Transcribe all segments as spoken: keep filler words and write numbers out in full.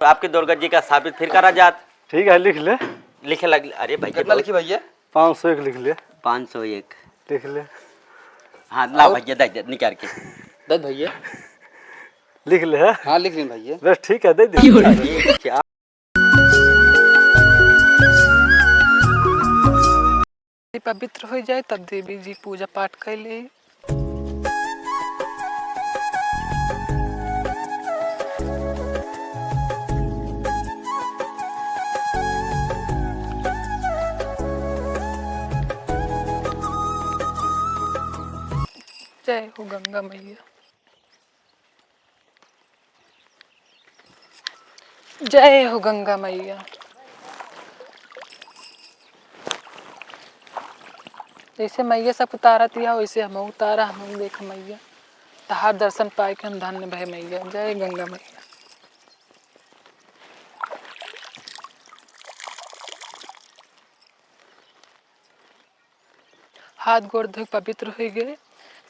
आपके दुर्गा जी का साबित फिर करा जात। ठीक है, लिख ले। लिखे लग, अरे भैया, कितना बहुत लिखी भैया? पाँच सौ एक लिख ले। पाँच सौ एक। लिख ले। हाँ, ला और? भैया, दे दे, निकाल के। दे भैया। लिख ले, है? हाँ, लिख लें भैया। बस ठीक है, दे दे। क्या? पवित्र हो जाए, तब देवी जी पूजा पाठ कर ले। जय हो गंगा मैया। जय हो गंगा मैया। जैसे मैया सब उतारत हिया, वैसे हमहू उतारा, हमहू देख मैया। तहार दर्शन पाए के हम धन्य भए मैया। जय गंगा मैया। हाथ गोड़ धोइ पवित्र होइ गए।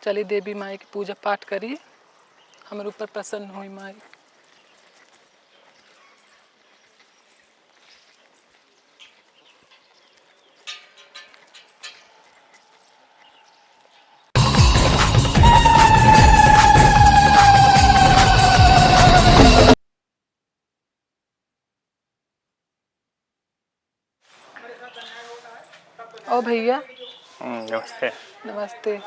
चली देवी माई के पूजा पाठ करी, हमरे ऊपर प्रसन्न होई माई। ओ भैया। हम्म, नमस्ते। नमस्ते।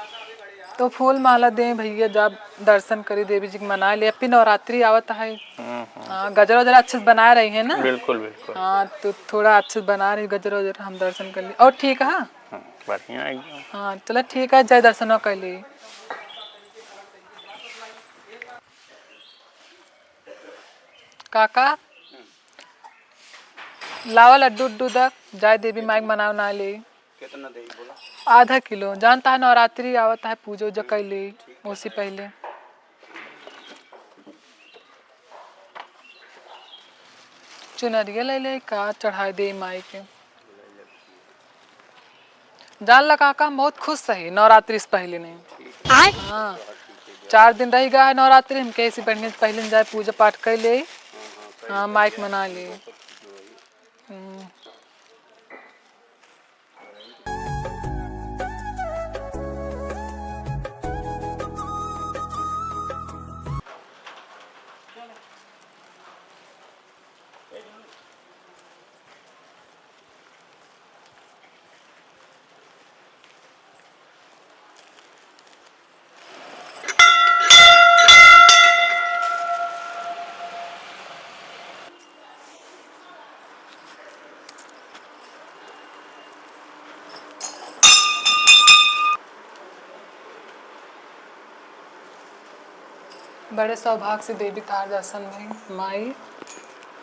तो फूल माला दें भैया, जब दर्शन करी देवी जी के मना ले, अभी नवरात्रि आवत है। हम्म, हम्म। हाँ, गजरा वजरा अच्छे से बना रही है ना? बिल्कुल, बिल्कुल। हाँ, तो थोड़ा अच्छे से बना रही गजरा वजरा, हम दर्शन कर ली। और ठीक है? हम्म, बढ़िया एकदम। हाँ, चलो ठीक है, जय दर्शन कर ली। काका, लावा लड्डू उड्डू दा, जाए देवी माई के मनाव ना ले। कितना देई बोला? आधा किलो। जानता है नवरात्रि आवत है, पूजा उजा कर ले, ठीक है। उसी पहले चुनरिया ले ले का चढ़ाए दे माई के। जान ला काका, हम बहुत खुश रही नवरात्रि से पहले नहीं। हाँ, चार दिन रह गया है नवरात्रि, हम कैसे बढ़िया से पहले जाए पूजा पाठ कर ले। हाँ, माई के मना ले। हम्म। बड़े सौभाग्य से देवी तहार दर्शन भई। माई,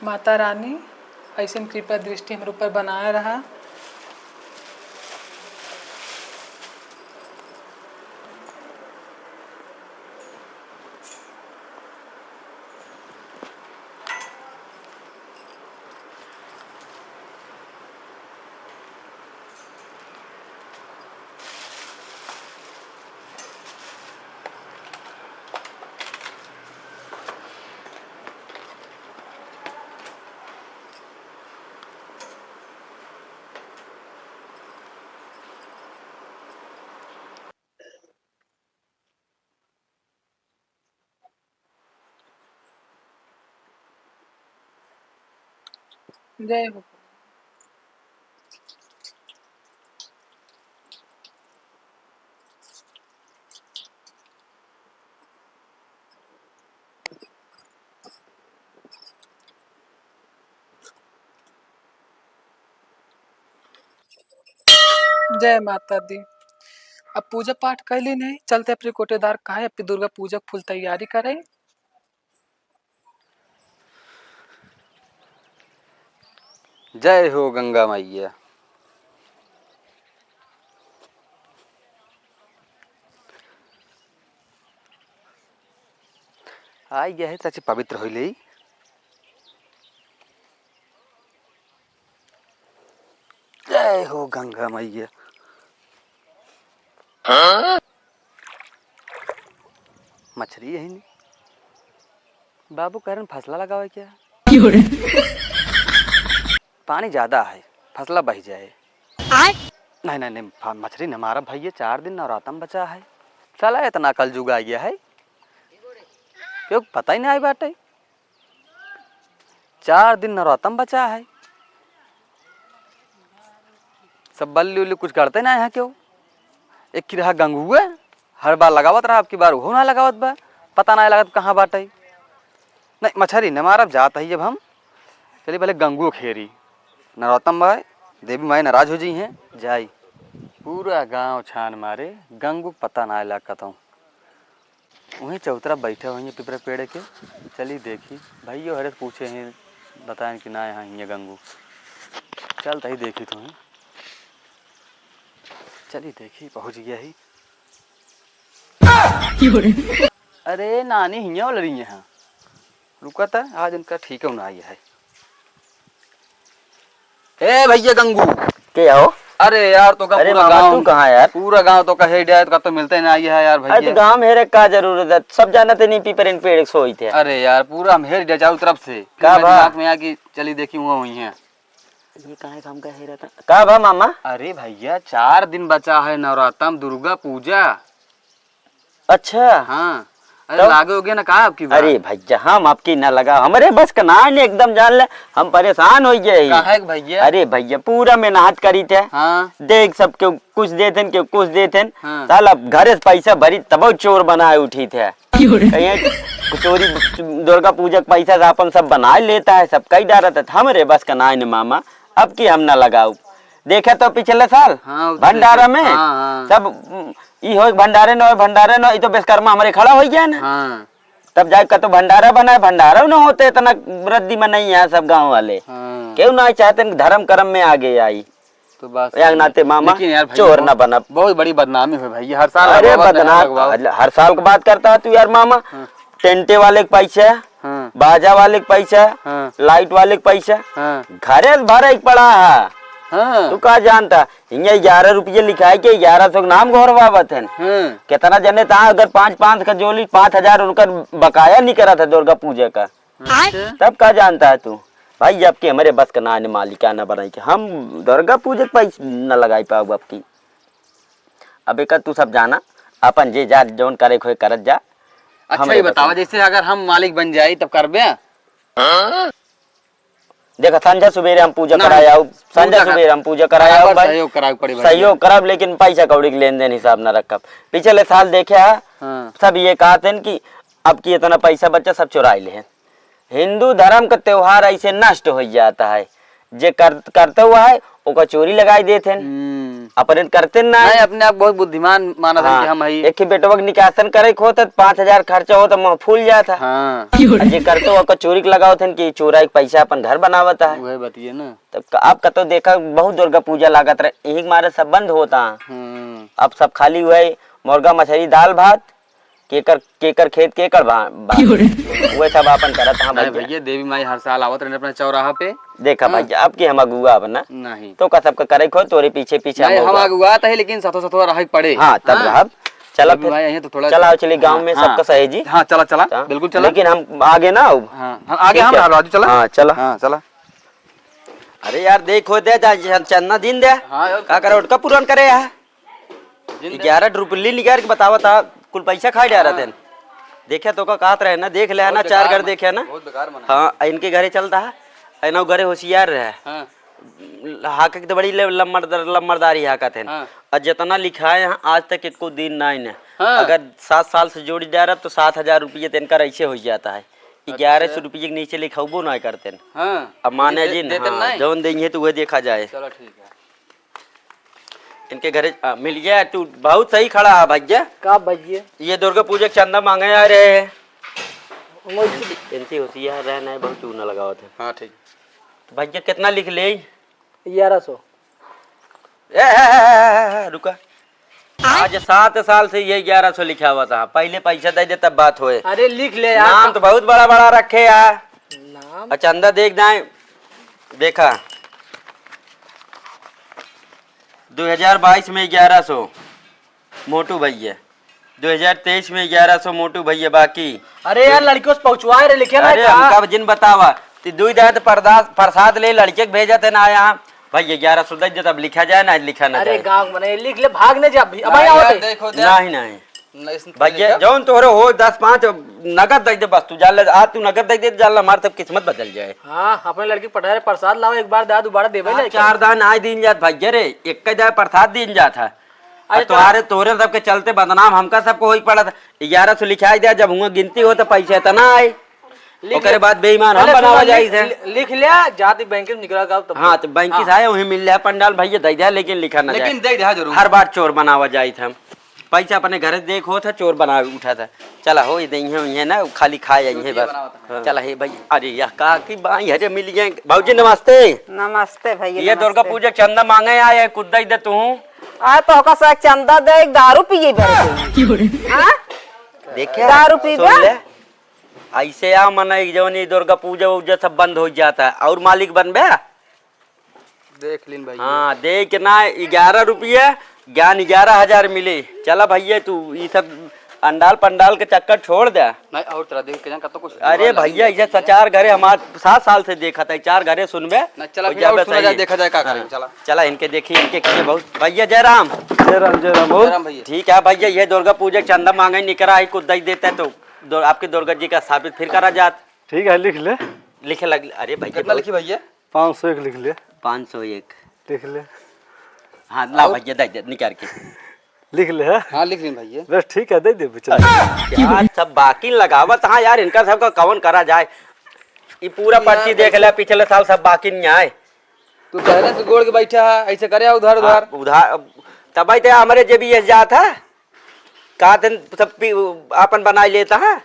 माता रानी, ऐसन कृपा दृष्टि हमरे ऊपर बनाए रहा। जय हो। जय माता दी। अब पूजा पाठ कर ली नहीं, चलते अपने कोटेदार कहे, अपनी दुर्गा पूजा के फुल तैयारी करे। जय हो गंगा मैया। आई गया है, चाची पवित्र होई ले। जय हो गंगा मैया। मछरी यही नहीं। बाबू कह रहे हैं फसला लगावे क्या? पानी ज्यादा है, फसला बह जाए। नहीं, नहीं, नहीं, फा-, मछरी न मारा भैया, चार दिन नवरातम बचा है। साला इतना कलजुग आ गया है, क्यों पता ही नहीं आई बाटे। चार दिन नवरातम बचा है, सब बल्ली उल्ली कुछ करते ना है क्यों? एक की रहा गंगुआ, हर बार लगावत रहा, अब की बार उहो ना लगावत बा, पता ना लागत कहाँ बाटे। नहीं, मछरी न मारब, जात ही जब हम, चली पहले गंगुओ खेरी, नवरातम बा, देवी माई नाराज हो जइहैं, जाई। पूरा गांव छान मारे, गंगू पता ना लागत हूँ। वहीं चौतरा बैठे हुए हैं पिपरा पेड़ के। चली देखी, भैया हरे पूछे हैं, बताएं कि ना यहाँ हियाँ गंगू। चल तही देखी तू ही, चली देखी पहुँच गया ही। अरे नानी हियाँ वाला रही यहाँ, रुका था आज उनका ठीक है ना आई है। ए भैया गंगू। के हो? अरे यार, तो का अरे पूरा मामा, गांव, तू कहाँ यार? पूरा गांव तो का हेर जाए, तो का तो मिलते ना आई है यार अरे तो भैया। गांव में हेरे का जरूरत है? सब जानत है नहीं पीपर इन पेड़ सोई थे। अरे यार, पूरा हम हेर जाए चारों तरफ से। का फिर भा? दिमाग में आया कि चली देखी हुआ हुई है। ये काहे काम का हेरा था? का भा मामा? अरे भैया, चार दिन बचा है नवरातम दुर्गा पूजा। अच्छा। हाँ। अरे तब? लागे हो गया ना का आपकी बार? अरे भैया, हम आपकी ना लगा, हमरे बस का ना है, एकदम जान ले, हम परेशान हो गए ही। काहे के भैया? अरे भैया, पूरा मेहनत करी थे। हाँ। देख सब केहू कुछ देथेन, केहू कुछ देथेन। हाँ। साला घरे से पैसा भरी तबो चोर बनाए उठी थे। क्यों रे? कहीं चोरी दुर्गा पूजा के पैसा से अपन सब बनाए लेता है, सब कई डारत है। हमरे बस का ना है न मामा, अब की हम ना लगाऊ। देखे तो पिछले साल हाँ, वो तो भंडारा देखे। में हाँ, हाँ। सब, उम, ई होए भंडारे न होए, भंडारे न होए, ई तो विश्वकर्मा हमरे खड़ा हो गया ना। हाँ। तब जाए कतो भंडारा बनाए, भंडारा न होते इतना रद्दी में नहीं है सब गांव वाले। हाँ। केहू ना चाहते न धर्म कर्म में आगे आई। तो बात या सही है। नाते मामा लेकिन यार भैया चोर बहुत, ना बनब। बहुत बड़ी बदनामी हुई भैया, हर साल अरे लगवावत हैं, बदनाम, लगवाओ। हर, हर साल की बात करता है तू यार मामा। हाँ। टेंटे वाले के पैसा, हाँ। बाजा वाले के पैसा, हाँ। लाइट वाले के पैसा, हाँ। घरे से भरे के पड़ा है। हाँ। तू का जानता, हियाँ ग्यारह रुपये लिखाए के ग्यारह सौ के नाम घोरवावत हन। हाँ। कितना जने ता अगर पाँच, पाँच का जोली, पाँच हजार उनकर बकाया निकला था दुर्गा पूजा का। अच्छा। तब का जानता है तू? भाई, अब के हमरे बस का ना है, मालिकाना बनाई के हम दुर्गा पूजा के पैसा न लगाई पाऊ अब की। अब एकर तू सब जाना, अपन जे जा जौन करे खोए करत जा। अच्छा, हमरे ये बतावा, बस जैसे अगर हम मालिक बन जाई तब करबे? देखा, संझा सुबेरे हम पूजा नहीं, कराए आऊ, संझा पूजा कर-, सुबेरे हम पूजा कराए आऊ बराबर भाई। सहयोग करावे के पड़ी भाई। सहयोग करब, लेकिन पैसा कौड़ी के लेन देन हिसाब ना रखब। पिछले साल देखे हा, हाँ। सब ये कहते हैं कि अब की इतना पैसा बच्चा सब चुराई ले हैं। हिंदू धर्म का त्योहार ऐसे नष्ट हो जाता है। जे कर, करते हुआ है, ओकर चोरी लगाई देत हैं। हम्म। अपने करते ना। नहीं, अपने आप बहुत बुद्धिमान मानत हैं हाँ, कि हम हई। एक ही बेटवा के निकासन करे के होत है, पाँच हजार खर्चा होत है, मुँह फूल जात है। हाँ। आ जे करते हुआ ओकर चोरी के लगावत हैं कि चोराई के पैसा अपन घर बनावत है। वही बतिए ना। तब क-, आप कतो देखा, बहुत दुर्गा पूजा लागत रहे, यही के मारे सब बंद होता है। हम्म। अब सब खाली हुआ है, मुर्गा, मछली, दाल, भात, केकर, केकर खेत, केकर भा-, बारी। क्यों रे? उहे सब आपन करत हाँ नहीं भैया। भैया, देवी माई हर साल आवत रहने अपने चौराहा पे। देखा हाँ। भैया, अब की हम अगुआ अब ना। नहीं। तो का सबका करे खो, तोरे पीछे पीछे नहीं, हम हम अगुआ। अगुआ तो है, लेकिन साथो साथो रहे के पड़े। हाँ, तब हाँ। रहब। चला देवी फिर। माई आई है तो थोड़ा चला, चली गाँव हाँ, में हाँ। सबका सहेजी। हाँ, चला, चला, हाँ। बिल्कुल चला। लेकिन हम आगे ना अब। हाँ, हाँ, आगे ठीक हम है। रहा, राजू, चला। हाँ, चला। हाँ, चला। अरे यार, देखो दे, जा, जा, चंदा दिन दे। हाँ, यार। का करे, ओटका पुरान करे यार। जिन दे। ग्यारह रुपये निकाल के बतावा था, कुल पैसा खाए जा रहे हाँ। थे। देखे तो का कहत रहे ना, देख ले बहुत ना, चार बेकार घर मन-, देखे ना। बहुत बेकार मन है। हाँ, इनके घरे चलता है, इनके घरे होशियार रहे। हाँ। हाके के तो बड़ी ले-, लम्बरदार-, लम्बरदारी हाकत है। हाँ। और जितना लिखाए हैं, आज तक एको दिन ना इन्हें। हाँ। अगर सात साल से जोड़ी जा रहा, तो सात हजार रुपये तो इनका ऐसे हो जाता है। अच्छा। ग्यारह सौ रुपये के नीचे लिखाबो ना करते हैं। हाँ। अब माने दे-, जिन, देते हाँ, नहीं? जौन देंगे तो वह देखा जाए। चलो ठीक है। इनके घरे, आ, मिल गया, तू बहुत सही खड़ा है भैया। का भैया? ये दुर्गा पूजा के चंदा मांगे आ रहे हैं। वो इनसे, इनसे होशियार रहना है, बहुत चूना लगावत है। हाँ, ठीक। तो भैया, कितना लिख ले? ग्यारह सौ। ए, ए, ए, ए, ए, रुका। आज सात साल से ये ग्यारह सौ लिखा हुआ था, पहले पैसा दे दे तब बात होए। अरे, लिख ले यार। नाम तो बहुत बड़ा बड़ा रखे यार। नाम? और चंदा देख दाएं, देखा, दो हज़ार बाईस में ग्यारह सौ मोटू भैया, दो हज़ार तेईस में ग्यारह सौ मोटू भैया, बाकी अरे यार, लड़कियों से पहुंचवाए रहे, लिखे ना अरे, का? हमका जिन बतावा, ती दुई दांत परदा-, प्रसाद ले लड़के के भेजत है ना यहाँ। भाई, ग्यारह सौ दे दे, तब लिखा जाए ना, लिखा ना अरे, जाए। गाँव में नहीं, लिख ले, भाग नहीं जा, अभी, अब भाई, यहाँ यार, होते। देखो, देख। नहीं, नहीं। नहीं, इसने भैया, लिखा। जौन तोहरे हो, दस पाँच नगद दे दे, बस तू जान ले, आज तू नगद दे दे, जान ले, हमार तब किस्मत बदल जाए। हाँ, अपने लड़की पढ़ा रहे, प्रसाद लाओ, एक बार दे, दोबारा देबे हाँ, नहीं चार कर। दान आए दिन जात भैया रे, एक का जाए प्रसाद दिन जात है। अरे, और तोहरे, तोहरे सबके चलते बदनाम हमका सबको होई पड़त। ग्यारह सौ लिखाई दे, जब हुआ गिनती हो तो पैसा इतना आए। लिख ओकरे ले। बाद बेईमान हम पहले बनावा सुन, जाई थे। लि-, लिख लिया, जाति बैंक में निकला गाँव तब। हाँ, तो बैंक हाँ। से आए, वहीं मिल लिया पंडाल, भैया दे दिया, लेकिन लिखा ना लेकिन जाए। दे दिया जरूर। हर बार चोर बनावा जाई थे हम। पैसा अपने घर देख होत है, चोर बना उठा था। चला हो, ये दे, इहे, इहे ना, खाली खाए, आई है बस। बनावा था। हाँ। चला हे भाई, अरे यह का की बाई, अरे मिल गए। भौजी नमस्ते। नमस्ते भैया, ये दुर्गा नमस्ते। पूजा चंदा मांगे आए, कुछ दे दे तू। आ तो ओका से चंदा दे, एक दारू पिए बे। हाँ? देखे? दारू पीबे? सुन ले। ऐसे आ, मन, एक जौन ई दुर्गा पूजा उजा सब बंद हो जाता है, और मालिक बनबे? देख लीन भैया। हाँ, देख के ना, ग्यारह रुपये, ज्ञान ग्यारह हजार मिले। चला भैया, तू ई सब अंडाल पंडाल के चक्कर छोड़ दे। नहीं, और तेरा देख के जान, कतो कुछ अरे जुगाड़ भैया, लगी। ये सचार घरे हमार सात साल से देखा था, चार घरे सुनबे। ना, चला और फिर और जाबे सुना जाए, सही। देखा जाए का करें, हाँ। चला। चला, इनके देखी, इनके किए बहुत। भैया, जय राम। जय राम, जय राम, बोल। जय राम भैया। ठीक है भैया, ये दुर्गा पूजा चंदा मांगे निकरा है, कुछ दे देते तो दो, आपके दुर्गा जी का स्थापित फिर करा जात। ठीक है, लिख ले। लिखे लग, अरे भैया, कितना बहुत लिखी भैया? पाँच सौ एक लिख ले। पाँच सौ एक। लिख ले। हाँ, ला और? भैया, दे दे, निकाल के। लिख ले, है? हाँ, लिख ली भैया। बस ठीक है, दे दे, चल। यार, सब बाकी लगावत, हाँ यार, इनका सबका कवन करा जाए। ई पूरा यार, पर्ची देख ले, पिछले साल सब बाकी नहीं आए। तू पहले से गोड़ के बैठा है, ऐसे करे उधार, उधार। हाँ, उधार, तब आई ते हमरे जेबी ये जात है। का दिन सब पी-, आपन बनाई लेता है?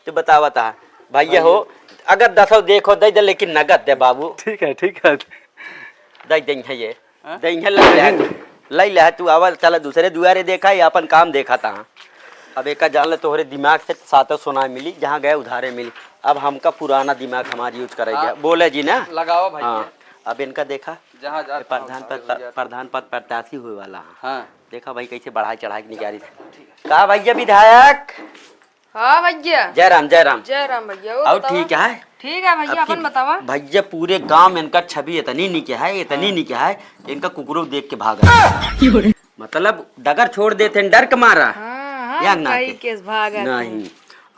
तू बतावत है। भैया हो, भैया। अगर दसो देखो, दे दे, लेकिन नगद दे बाबू। ठीक है, ठीक है। दे दे है ये। हाँ? दे है, ले ले तू। ले ले तू, आवा, चला दूसरे दुआरे देखा, ये अपन काम देखा था। अब एका जान ले, तोहरे दिमाग से सातों सुनाई मिली, जहाँ गए उधारे मिली। अब हमका पुराना दिमाग हमार use करे हाँ। गया। बोले जी ना? लगाओ भैया। हाँ, अब इनका देखा। जहाँ जा, ये प्रधान तहाँ पद, उधारे हो जाता। प्रधान पद प्रत्याशी हुए वाला है। हाँ। देखा भाई, कैसे बढ़ाई चढ़ाई के निकारी। का भैया विधायक? हाँ भैया। जय राम, जय राम। जय राम भैया, और और बतावा? ठीक है? ठीक है भैया, अब अपन की बतावा। भैया, पूरे गांव में इनका छवि इतनी निक है, इतनी हाँ। निक है, इनका कुकुरो देख के भागा। मतलब डगर छोड़ देते हैं, डर के मारा। हाँ, हाँ, या ना कहीं के। केस भागा नहीं।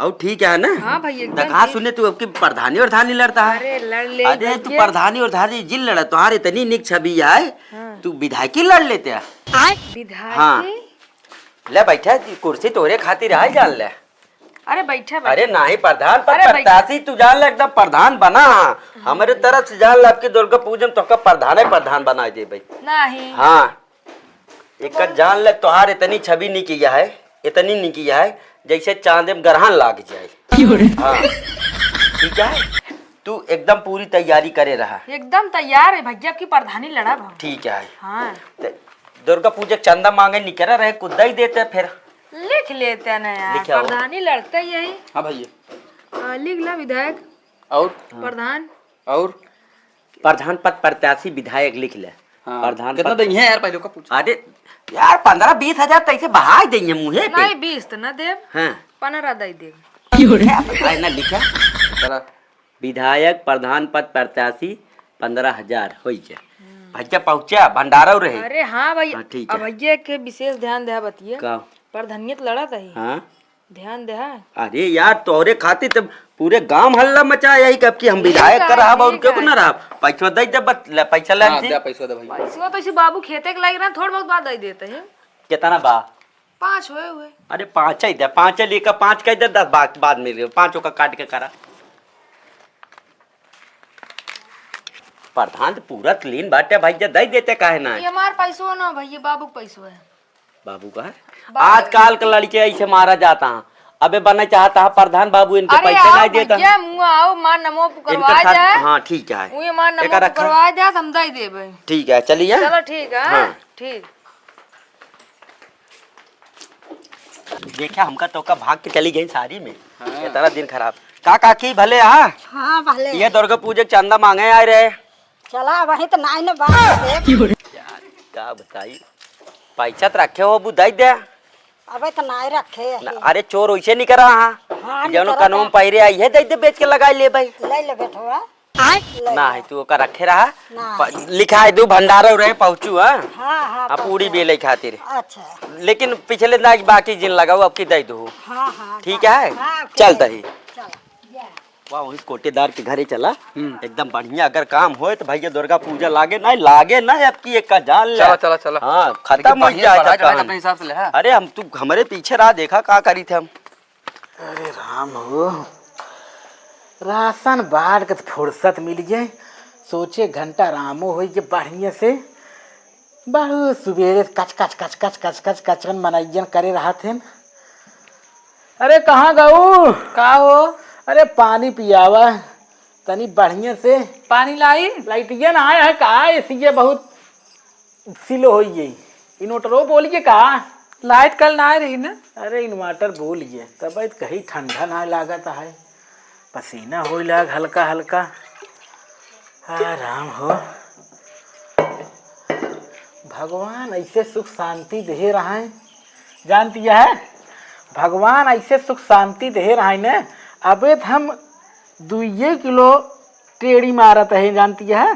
और ठीक है ना? हाँ भाई, एकदम तो कहाँ ठीक। सुने तू अब की प्रधानी और धानी लड़ता है? अरे, लड़ ले अरे, तू भैया। प्रधानी और धानी जिन लड़ा, तुम्हारे इतनी निक छवि है, हाँ। तू विधायकी लड़ लेते हैं। विधायकी? हाँ। ले बैठा, कुर्सी तोरे खातिर है, जान ले। अरे बैठा, बैठा। अरे नाही, प्रधान पर अरे बैठा। प्रत्याशी तू जान ले, एकदम प्रधान बना। हाँ। हमरे तरफ से जान ले, आपकी दुर्गा पूजन तो का प्रधान है, प्रधान बनाई देबे। नहीं। हाँ। एक जान ले, तोहार इतनी छवि निकी है, इतनी निकी है, जैसे चांद में ग्रहण लाग जाए। क्यों रे? हाँ। ठीक है? तू एकदम पूरी तैयारी करे रहा। एकदम तैयार है भैया, की प्रधानी लड़ा भाव। ठीक है। हाँ। ते दुर्गा पूजा के चंदा मांगे निकरा रहे, कुछ दे ही देते फिर। लिख लेते ना यार, लिख आओ। प्रधानी लड़ते यही। हाँ भैया। आ, लिख ला विधायक। और? प्रधान। और? प्रधान पद प्रत्याशी विधायक लिख ले। हाँ। प्रधान कितना पद देंगे यार, पहले का पूछ। अरे यार, पन्द्रह बीस हजार तो ऐसे बहाई देंगे मुँहे पे। नहीं, बीस तो ना देब। हाँ। पन्द्रह दे देब। क्या बताए ना लिखा? चला। विधायक प्रधान पद प्रत्याशी पन्द्रह हजार होई के। हम्म। भैया पहुँचा, भंडारा रहे। अरे हाँ भाई, हाँ, ठीक अब है। भैया के विशेष ध्यान दे बतिया। का? प्रधानियत लड़ा था ही। हाँ। ध्यान दे, हाँ। अरे यार, तोहरे खातिर तब पूरे गांव हल्ला मचा यही कब कि हम ठीक विधायक है, कर रहा और ठीक क्यों है। ना रहा? पैसा दे दे, बस ले, पैसा ले हाँ, आंटी। दे पैसा दे भाई। पैसा तो इसी बाबू खेते के लायक ना, थोड़ा बहुत बात दे देते हैं। कितना बा? पाँच हुए हुए। अरे पाँच ही दे, पाँच ही लेकर पाँच कह दे, दस बाद, बाद में ले, पाँचों का काट के करा। प्रधान तो पूरा clean बाटे भाई, जा दे देते काहे ना? ये हमार पैसो ना भाई, ये बाबू के पैसो है। बाबू का है? बाबू। आजकल के लड़के ऐसे मारा जाता है। अबे बनना चाहता है प्रधान बाबू, इनके अरे पैसे आओ नहीं देता। भैया, मुँह आओ, माँ नमो इनके पुकरवा साथ, जाए। हाँ, ठीक है। मुँह माँ नमो एका रखा। पुकरवा जाए, हम दे देबे। ठीक है, चलिए। चलो, ठीक है। हाँ। ठीक। देखा, हमका तो का भाग के चली गई सारी में। हाँ। इतना दिन खराब। का काकी भले, हाँ? हाँ, भले। ये दुर्गा पूजा के चंदा मांगे आए रहे। चला, वही तो नाई न बात है। यार, का बताई? पैसा तो रखे हो, अबू दे दे। अबे तो नाई रखे है। ना, अरे चोर वैसे नहीं करा, हाँ। हाँ, नहीं जौन करा कानून था। पहिरे आई है, दे दे, बेच के लगाई ले भाई। ले ले बेटवा। ना है, तू ओका रखे रहा। ना। प-, लिखाई दू भंडारा रहे पहुँचू, हाँ? हाँ, हाँ, हाँ, पूरी पहुँचू। बेले खातिर। अच्छा। लेकिन पिछले ना बाकी जिन लगाओ, अब की दे दो। हाँ, हाँ, ठीक हाँ, है? हाँ, ठीक चलता है। ही। चल। वाह, वही कोटेदार के घरे चला। हम्म। एकदम बढ़िया, अगर काम होए तो भैया दुर्गा पूजा लागे ना, लागे ना, अब की एक का जान ले। चला, चला, चला। हाँ, खत्म हो जाए बढ़िया सब चढ़ाई कहानी। अपने हिसाब से ले, हाँ। अरे, हम तू हमरे पीछे रहा, देखा का करी थे हम। अरे राम हो, राशन बांट के तो फुर्सत मिल गए, सोचे घंटा रामो होई के बढ़िया से। बहुत सुबेरे कच कच कच कच कच कच कचन मनैयन करे रहत हैं। अरे कहाँ गऊ? का हो? अरे पानी पियावा तनी बढ़िया से। पानी लाई? लाइटिया ना आया है का? ऐसी ये बहुत सिलो होई गई। इन्वर्टरो बोलिए का? लाइट कल ना आए रही ना। अरे इन्वर्टर बोलिए, तब तो कहीं ठंडा ना लागत है, पसीना होई लाग हल्का हल्का। हाँ राम हो, भगवान ऐसे सुख शांति दे रहा है, जानती है, भगवान ऐसे सुख शांति दे रहा है ना। अबे तो हम दुइये किलो टेढ़ी मारत है, जानती है,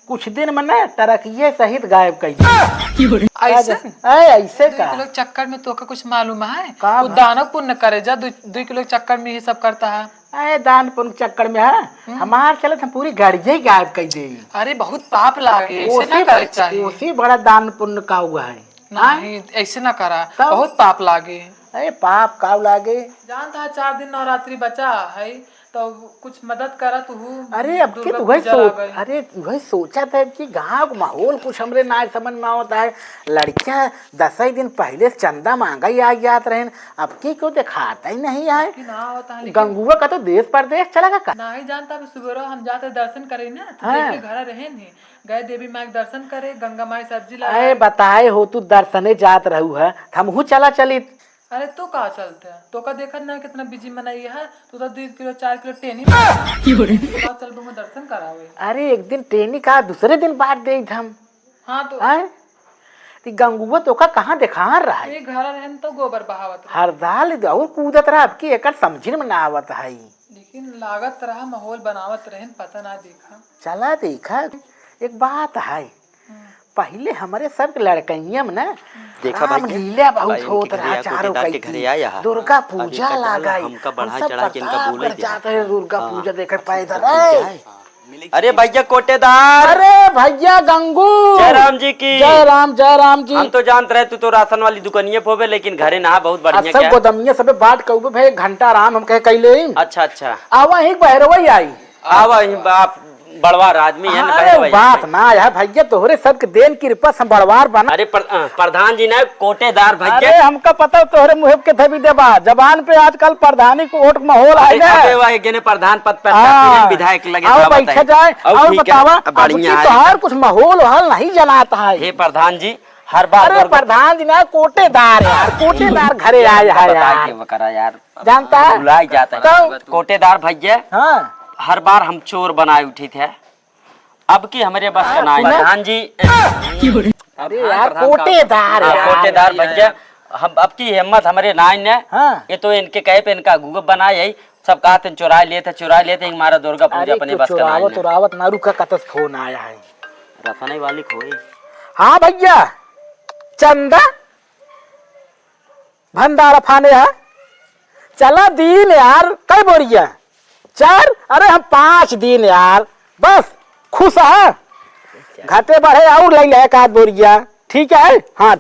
कुछ दिन में ना टरकिये सहित गायब कर दिए। ऐसे? ए, ऐसे दुई का? किलो चक्कर में तोका कुछ मालूम है? का वो बा? दानो पुण्य करे जा, दुई, दुई किलो चक्कर में ये सब करता है। ए, दान पुण्य चक्कर में है? हम्म। हमार चलत हम पूरी गाड़िये ही गायब कर दे। अरे, बहुत पाप लागे, ऐसे ना करे चाहिए। कोसी बड़ा दान पुण्य का हुआ है। नहीं, ऐसे ना करा, तब? बहुत पाप लागे। अरे, पाप का लागे? जानता है, चार दिन नवरात्रि बचा है, तो कुछ मदद करा तू। अरे, अब के दुर्गा तू वही पूजा सोच, आ गई। अरे, वही सोचा था कि गाँव का माहौल कुछ हमरे ना समझ में आवत है। लड़कियां दस ही दिन पहले से चंदा मांगा ही आ जात रहेन, अब की क्यों दिखाता ही नहीं है। कि ना होता है, लेकिन गंगुआ का तो देश परदेश चला गया का? नहीं जानता, अभी सुबेरो हम जाते दर्शन करे ना, तो हाँ। देखे घर रहे नहीं, गए देवी माई के दर्शन करे, गंगा माई सब्जी ला अरे, बताए हो तू दर्शने जात रहू है, हमहू चला चलित। अरे, तू का चलते है? तोका देखत ना कितना बिजी मनई है, तू तो दू किलो, चार किलो टेनी मार। तू का चलबो में दर्शन करावे? अरे, एक दिन टेनी का, दूसरे दिन बांट देइत हम। हाँ, तो हैं? ती गंगुआ तोका कहाँ देखार रहा है? ये घर रहन तो गोबर बहावत रहे। हर दाल और कूदत रहा, अब की एकर समझिन में ना आवत है। लेकिन लागत रहा, माहौल बनावत रहन, पता ना देखा। चला देखा, एक बात है, पहिले हमरे सब के लड़कइया में ना देखा भाई, रामलीला बहुत होत रहा, चारों कई के घरे आया है। दुर्गा पूजा लागे, हमका बढ़ा चढ़ा के इनका बोले दे। जात रहे दुर्गा पूजा देखे पैदल। अरे भैया कोटेदार। अरे भैया गंगू। जय राम जी की। जय राम, जय राम जी। हम तो जानत रहे तू तो राशन वाली दुकानिये पे होबे, लेकिन घरे ना बहुत बढ़िया सब क्या? गोदमिया सबे बाट के उबे भाई, घंटा राम हम कहे कैले। अच्छा, अच्छा। आवा ही बहरवई आई। आवा ही बाप बड़वार आदमी है ना, अरे बहरवई बात आई। ना है भैया, तोहरे सबके देन कृपा से हम बड़वार बना। अरे प्र-, अ, प्रधान जी ना कोटेदार भैया। अरे हमका पता तोहरे मुँह के धबी देबा, जबान पे आजकल प्रधानी को वोट माहौल आए ना। अबे वह गेने प्रधान पद पे हाँ। विधायक लगे आओ बैठे जाए, और बतावा, अब की तोहार कुछ माहौल वहाल नहीं जनाता है। हे प्रधान जी, हर बार अरे प्रधान जी ना कोटेदार यार, कोटेदार घरे आए है यार। जानता है? भुलाई जाता है। तो कोटेदार भैया, हाँ। हर बार हम चोर बनाए उठित है, अब की हमरे बस का नाई ना। प्रधान जी, अरे यार, कोटेदार हाँ, यार। कोटेदार भैया, हम अब की हिम्मत हमरे नाई ने। हाँ। ये तो इनके कहे पे इनका अगुआ बनाए है, सब कहा थे चुराए लेते, चुराए लेते, हमारा दुर्गा पूजा अरे, अपने तो बस का नाई चुरावत, ने। चुरावत ना रुका, कतस फोन आया है। रसने वाली खोई। हाँ भैया, चंदा। भंडारा फाने है। चला दीन यार, कई बोरिया? चार? अरे हम पाँच दीन यार, बस खुश है। घटे बढ़े और ले ले एक आध बोरिया, ठीक है? हाँ,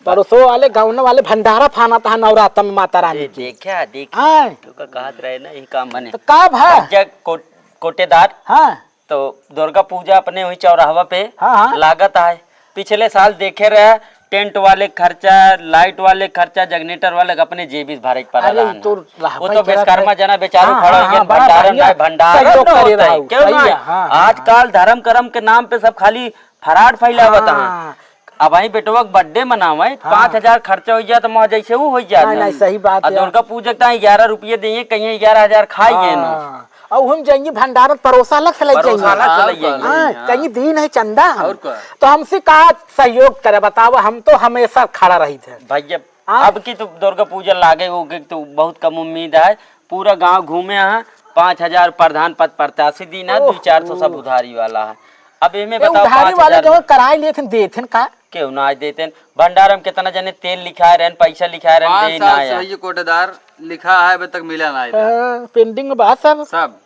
पड़ोसो वाले, गाँव वाले भंडारा फाना था नवरात्र में माता रानी अरे की। देखा, देखा। हाँ। तो का कहत रहे ना, यही काम बने। तो का भा? भैया को-, कोटेदार। हाँ। तो दुर्गा पूजा अपने वही चौराहवा पे हाँ, हाँ। लागत है। पिछले साल देखे रहे, टेंट वाले खर्चा, लाइट वाले खर्चा, जनरेटर वाले अपने जेबी से भरे के पड़ा अरे, रहा तो ना। वो तो विश्वकर्मा जना बेचारो हाँ, खड़ा हाँ, हो गया, हाँ, बड़ा भंडारा बढ़िया ना, भंडारा सहयोग ना करे होता है, रहा, क्यों सही ना? है, हाँ, हाँ, हाँ। आजकल धर्म कर्म के नाम पे सब खाली फराड फैलावत हैं। हाँ। अब वही बेटवा के बर्थडे मनावे, हाँ। पाँच हजार खर्चा हो जाए तो मैं जैसे वो हो जाए नहीं, ना। नहीं, सही बात आ है। दुर्गा पूजा के ताई ग्यारह रुपये दिए, कहीं ग्यारह हजार खाई गए ना। हाँ। और हम जाएंगे भंडारन परोसा अलग से ले परोसा जाएंगे। अलग से ले जाएंगे। हाँ, हाँ। कहीं दीन है चंदा हम। और का? तो हमसे का सहयोग करे बतावा, हम तो हमेशा खड़ा रही थे। भैया, हाँ। अब की तो दुर्गा पूजा लागे होगे तो बहुत कम उम्मीद है। पूरा गांव घूमे हैं, पाँच हजार प्रधान पद प्रत्याशी दीन है, ओह, दू चार सौ सब ओह। उधारी वाला है। अब एमे ए, बताओ, उधारी वाले पाँच हजार जो कराए लेथिन, देथिन का? केहू ना देथिन। भंडारा में कितना जने तेल लिखाए रहन, पैसा लिखाए रहन, पाँच दे साल ना से आया। ये कोटेदार लिखा है, अभी तक मिला ना आया। हाँ, pending में बा सब। सब।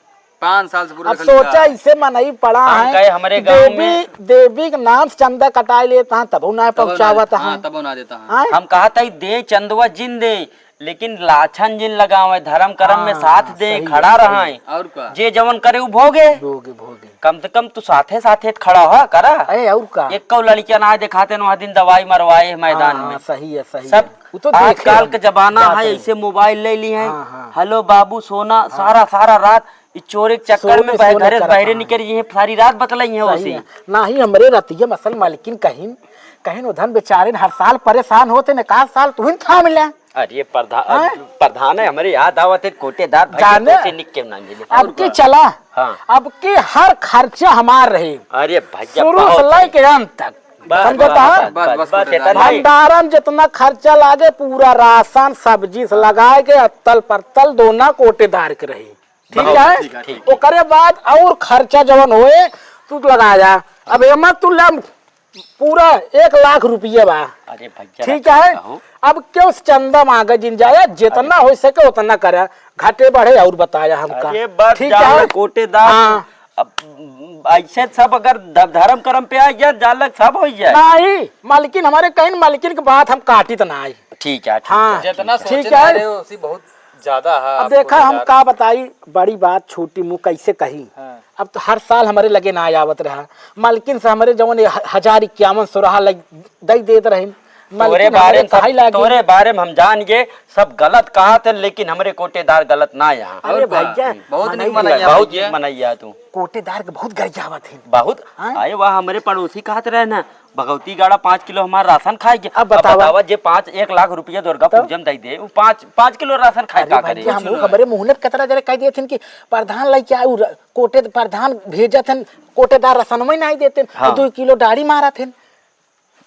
पाँच साल से पूरा अब लिखा सोचा, है। इसे मनई पड़ा हम है कहे, हमरे कि गाँव देवी, में देवी के नाम से चंदा कटाए लेता है, तबो ना तबो ना पहुँचावत देता है। हाँ, तबो ना देता है। हाँ? हम कहा था, दे चंदवा जिन दे, लेकिन लाछन जिन लगावे, धर्म कर्म में हाँ, साथ दे, सही खड़ा है, सही रहे। है। और का? जे जवन करे, उ भोगे। भोगे, भोगे। कम से कम तू साथे साथे खड़ा हो, करा। अरे, और का? एक कौ लड़कियां ना दिखाते, वहाँ दिन दवाई मरवाए मैदान हाँ, में। सही है, सही सब है। उ तो देखे आजकल हम, के जमाना बात है, है। ऐसे मोबाइल ले ली है। हाँ, हाँ। हेलो बाबू, सोना, हाँ। सारा, सारा रात इस चोरी के चक्कर सोने, में बह-, सोने घरे से करत बहरे हैं। निकल, ये सारी रात बतलाई है सही उसी। है। ना ही हमरे रतिया मसल मालकिन कहीं, कहीं उधन बेचारे हर साल परेशान होते न, का साल तू ही थाम ले। अरे प्रधा-, हाँ? प्रधान है, हमरे याद आवत है, कोटेदार भाई जाने? के निक के ना मिले। अब और की का? चला, हाँ। अब की हर खर्चा हमार रही। अरे भैया, शुरू से बहुत लेके अंत तक। बस, समझता बस, है? बस, बस, बस, बस, बस, इतना ही। भंडारा में जितना खर्चा लागे, पूरा राशन, सब्जी से लगाए के अत्तल पत्तल दोना कोटेदार के रही। ठीक बहुत है? ठीक है, ठीक है। ओकरे बाद और खर्चा जवन होए, तू लगा जा। अब एमा तू ले पूरा एक लाख रुपया बा। अरे भैया, ठीक रखा है? कहूँ। अब क्यों चंदा मांगे जिन जाए, जितना अरे। हो सके उतना करे, घटे बढ़े और बताया हमका। अरे बस ठीक जान है? कोटेदार, हाँ। अब ऐसे सब अगर ध-, धर्म कर्म पे आ गया, जालक सब हो जाए। नहीं, मालकिन हमारे कहीं मालकिन के बात हम काटी तो ना आई। ठीक है, ठीक हाँ। है, जितना ठीक है। सोचे ठीक ना है। रहे हो, उसी बहुत ज्यादा है अब आपको देखा, हम बाजार। का बताई, बड़ी बात छोटी मुँह कैसे कही। हाँ। अब तो हर साल हमरे लगे ना आवत रहा, मालकिन से हमरे जवन ये ह-, हजार इक्यावन सौ रहा लग, दई देत रहे। तोरे मालकिन बारे हमरे में सब, कहाई लागी। तोरे बारे में हम जान गए, सब गलत कहा थे, लेकिन हमरे कोटेदार गलत ना यहाँ। अरे और का? भैया, बहुत मनई निक है। मनैया बहुत भैया। निक मनैया तू। कोटेदार के बहुत गरियावत है। बहुत? हाँ? अरे वाह, हमरे पड़ोसी कहत रहे ना, भगवती गाड़ा पाँच किलो हमार राशन खाए के। अब अब बतावा। बतावा, जे पाँच, एक लाख रुपया दुर्गा तब? पूजा में दे दे, वो पाँच, पाँच किलो राशन खाए अरे का करे? भैया, हम लोग हमरे मुँह में कतरा जरे कह दिए थे कि प्रधान लेके आए, उ र-, कोटे प्रधान भेजत हन, कोटेदार राशन में नहीं देते, हाँ। दो किलो डाड़ी मारत हन।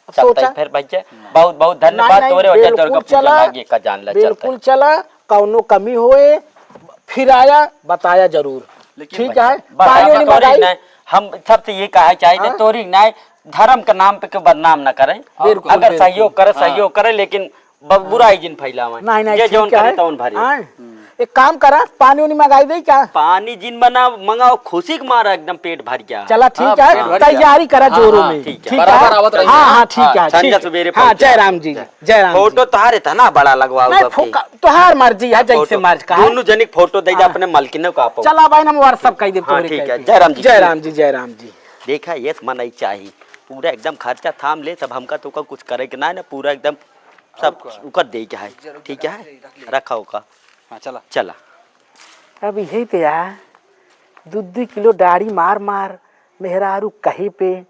अब चलता सोचा। ही फिर भैया, बहुत, बहुत धन्यवाद नहीं, नहीं, तोरे वजह से बिल्कुल दुर्गा पूजा चला, लागी का जान ले बिल्कुल चलता है। चला, कौनो कमी होए, फिर आया, बताया जरूर। लेकिन ठीक है? बस पानी हम उनी तोरी मंगाई? नहीं, हम सबसे ये कहा चाहिए हाँ? तोरी नहीं, धर्म के नाम पे के बदनाम ना करें। बिल्कुल, अगर बिल्कुल। सहयोग करे, हाँ। सहयोग करे, लेकिन ब-, बुराई जिन फैलावे। नहीं, नहीं, ये ठीक जौन करे है। तौन भरे। हाँ। एक काम करा, पानी उनी मंगाई दे क्या? पानी जिन बना मंगाओ, खुशी के मारा एकदम पेट भर गया। चला, ठीक हाँ, है, पेट भर गया। तैयारी करा हाँ, जोरों हाँ, में। ठीक है। ठीक बराबर है? आवत रहिए। हाँ, हाँ, ठीक हाँ, है, संझा ठीक। सवेरे हाँ, पहुँच जय जाए। राम जी, जय राम जी। फोटो तोहार इतना बड़ा लगवाओ नहीं, सबके। फो-, का-, तोहार मर्जी है, जैसे फोटो, मर्जी कहा। दोनों जने के फोटो दे दे हाँ। अपने मालकिन का आपो। चला भाई, हम WhatsApp कर देब हाँ, तोहरे ठीक है। करके। जय राम जी। जय राम जी, जय राम जी। देखा, ये मनई चाही, पूरा एकदम खर्चा थाम ले, सब हमका तो कुछ करे के ना है ना, पूरा एकदम सब और का? उकर दे के है, जरूर ठीक है? रख ले, रख ले। रखा ओका। हाँ, चला। चला। अब यही पे आ, दू दू किलो डाड़ी मार मार, मेहरारू कहीं पे,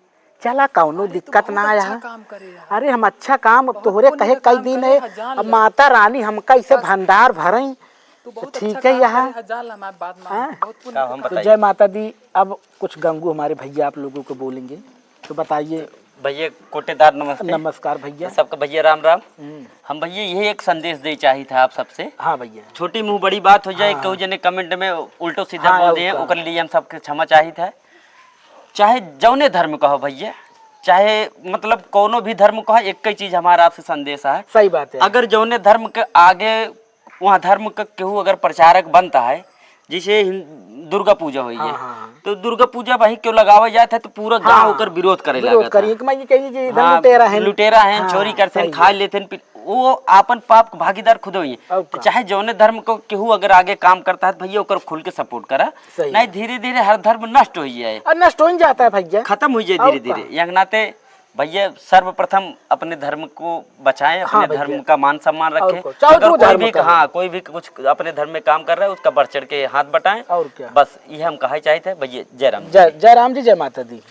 चला कौनो अरे, तू दिक्कत बहुत ना अच्छा आया। काम करे यार। अरे हम अच्छा काम, अब बहुत तोहरे पुण्य कहे के कई काम दिन करे है, है, जान अब ले। माता रानी हमका इसे बस। भंडार भरई, तू तो बहुत ठीक अच्छा है काम यहाँ। करे है, जान ले, हमार बात मान, हाँ। बहुत पुण्य का के हम काम। तो बताइए? जय माता दी, अब कुछ गंगू हमारे भैया आप लोगों को बोलेंगे, तो बताइए। भैया कोटेदार नमस्ते। नमस्कार भैया। तो सबके भैया राम राम। हम्म। हम भैया यही एक संदेश दे चाहित है आप सबसे। हाँ भैया। छोटी मुँह बड़ी बात हो जाए, हाँ। केहू जने comment में उल्टो सीधा हाँ, बोल और दिए, का। ओकर लिए हम सबके क्षमा चाहित है। चाहे जौने धर्म का हो भैया, चाहे मतलब कौनो भी धर्म का हो, एक ही चीज हमारा आपसे संदेश है। सही बात है। अगर जौने धर्म के आगे वहाँ धर्म का केहू अगर प्रचारक बनता है, जैसे हिन-, दुर्गा पूजा हुई है, हाँ, हाँ, हाँ। तो दुर्गा पूजा वहीं क्यों लगावा जाता है, तो पूरा गाँव हाँ, ओकर विरोध करे विरोध लागत करी। है। एक माई कही कि इधर हाँ, लुटेरा है। लुटेरा है, हाँ, चोरी करते हैं, सही खा है। लेते हैं, पी-, वो आपन पाप के भागीदार खुद हुई है। और तो का? चाहे जौने धर्म को केहू अगर आगे काम करता है, तो भैया ओकर खुल के support करा, सही नहीं है। धीरे-धीरे हर धर्म नष्ट हो जाए। और नष्ट हो ही जाता है भैया। खत्म हो जाए और धीरे-धीरे। का? यह नाते भैया सर्वप्रथम अपने धर्म को बचाएं, हाँ अपने भैया। धर्म का मान सम्मान और रखें। को-, चाहे अगर जो कोई धर्म भी, का हो। हाँ, कोई भी कुछ अपने धर्म में काम कर रहा है, उसका बढ़ चढ़ के हाथ बटाएं। और क्या। बस ये हम कहा चाहिए थे भैया। जय राम जी। जय, जय राम जी, जय माता दी।